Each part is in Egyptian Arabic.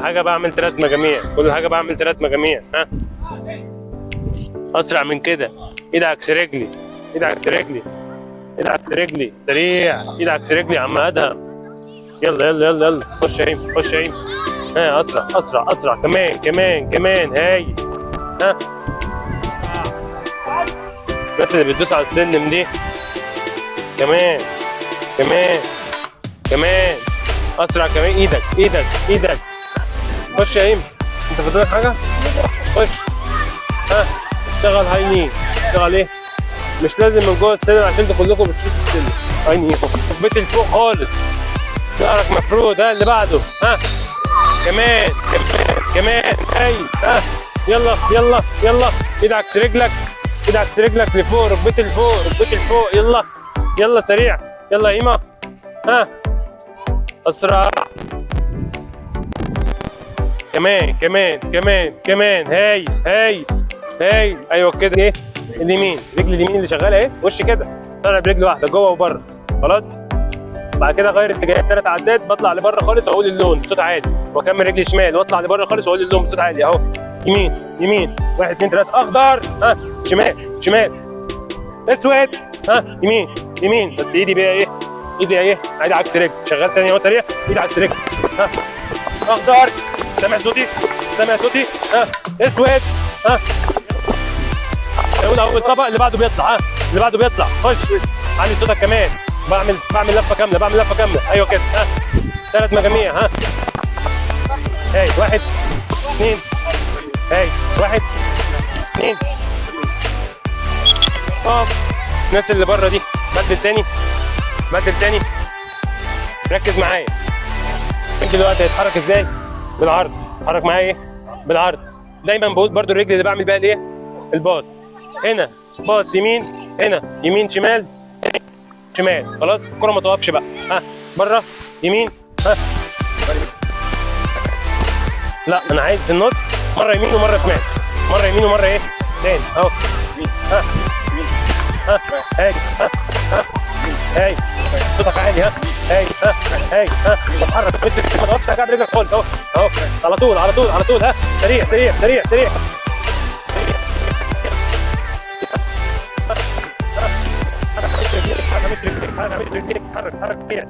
حاجة بعمل 3 مجاميع، كل حاجة بعمل 3 مجاميع. ها اسرع من كده. ايد عكس رجلي، ايد عكس رجلي، ايد عكس رجلي، سريع، ايد عكس رجلي يا عم ادهم. يلا يلا يلا يلا، خش يا هيم، خش يا هيم. ها اسرع اسرع اسرع، كمان كمان كمان، هاي. ها الناس اللي بتدوس على السلم دي، كمان كمان كمان، اسرع كمان. ايدك ايدك ايدك، خش يا هيم. انت فاضلك حاجة؟ خش. ها اشتغل high knee. اشتغل ايه؟ مش لازم من جوه السلم عشان انتوا كلكم بتشوفوا السلم. high knee ركبتي لفوق خالص، ظهرك مفرود. ها اللي بعده. ها كمان كمان كمان، هاي. ها يلا يلا يلا، ايد عكس رجلك، ايد عكس رجلك لفوق، ركبتي لفوق، ركبتي لفوق. يلا يلا سريع، يلا هيما. ها اسرع كمان كمان كمان كمان، هاي هاي هاي. ايوه كده. ايه اليمين، رجل اليمين اللي شغالة ايه، وش كده، طالع برجل واحدة جوه وبره. خلاص بعد كده اغير اتجاهات 3 عدات، بطلع لبره خالص واقول اللون بصوت عالي، واكمل رجلي شمال واطلع لبره خالص واقول اللون بصوت عالي اهو. يمين يمين، 1 2 3، اخضر. ها شمال شمال، اسود. ها يمين يمين، بس ايدي بقى ايه، ايدي ايه، عادي عكس رجل. شغال تاني اهو سريع، ايدي عكس رجل. ها اخضر، سامع صوتي؟ سامع صوتي؟ ها اسود. ها اقول اول طبق، اللي بعده بيطلع. ها اللي بعده بيطلع، خش علي صوتك كمان. بعمل لفه كاملة، بعمل لفه كاملة. ايوه كده. ها 3 مجاميع. ها هاي، 1 2، هاي 1 2. اقف. الناس اللي بره دي بدل تاني، بدل تاني. ركز معايا. انت دلوقتي هيتحرك ازاي؟ بالعرض. اتحرك معايا ايه؟ بالعرض. دايما بقول برضو الرجل اللي بعمل بيها الايه؟ الباص. هنا باص يمين، هنا يمين شمال شمال. خلاص الكرة ما توقفش بقى. ها بره يمين. ها لا انا عايز في النص، مرة يمين ومرة شمال، مرة يمين ومرة ايه؟ تاني اهو. ها ها هاي. ها ها هاي، صوتك عالي. ها هاي ها هاي ها، بتحرك ما تقفش على رجلك خالص اهو اهو، على طول على طول على طول. ها سريع سريع سريع سريع. حرك حرك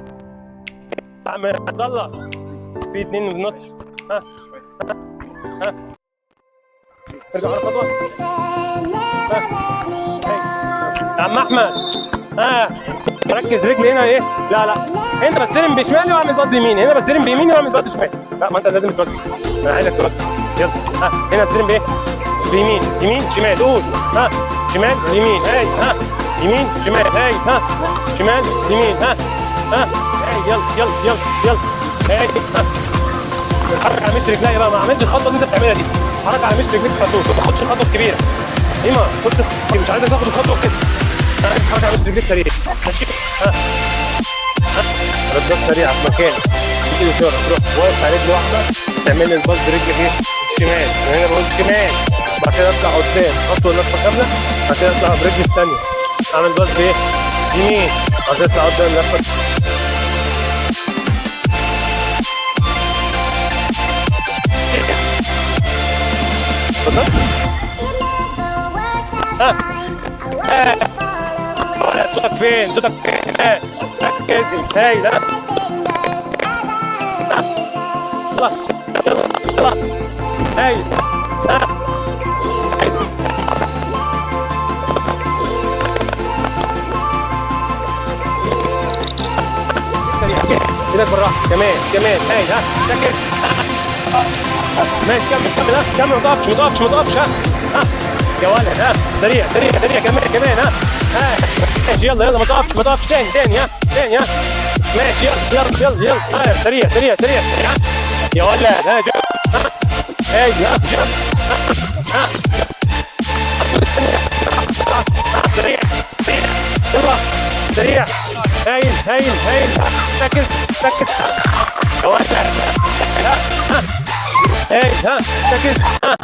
عم عبد الله، في 2 في النص. ها ها ارجع ورا خطوة. ها عم احمد، ها ركز رجلي هنا ايه؟ لا لا، هنا بستلم بشمالي واعمل بط يمين، هنا بستلم بيميني واعمل بط شمال. لا ما انت لازم توجه، انا عايزك توجه. يلا ها هنا استلم بايه؟ بيمين، يمين شمال، قول. ها شمال يمين، هاي. ها يمين شمال، هاي. ها شمال يمين، ها ها هاي. يلا يلا يلا يلا، هاي. ها اتحرك على مش رجلي بقى، ما عملتش الخطوة اللي انت بتعملها دي. اتحرك على مش رجليك خطوة، ما تاخدش الخطوة الكبيرة. ايما خد، مش عايزك تاخد الخطوة كده، انا عايز اتحرك على مش رجليك سريع. ماشي. ها ها ردات سريعة في مكان، تيجي اشارة تروح واقف على رجل واحدة، تعمل لي الباص برجلك ايه؟ شمال. هنا بقول شمال، بعد كده اطلع قدام خطوة لفه كاملة، بعد كده اطلع برجلي الثانية اعمل باص بايه؟ يمين، بعد كده اطلع قدام لفه. اتفضل. ها ها صوتك فين؟ صوتك فين؟ ها ركز. هاي لا يلا يلا يلا، هاي. ها ايدك بالراحة كمان كمان، هاي. ها ركز ماشي، كمل كمل. ها كمل، ما تقفش ما تقفش ما تقفش. ها ها يا ولد، ها سريع سريع سريع، كمان كمان. ها ها ماشي، يلا يلا ما تقفش ما تقفش. تاني تاني، ها تاني، ها ماشي، يلا يلا يلا يلا. ها سريع سريع سريع سريع يا ولد. ها جنب، ها هاي، ها جنب، ها سريع سريع، يلا سريع، هايل هايل هايل. ركز ركز يا ولد. ها هاي، ها ركز. ها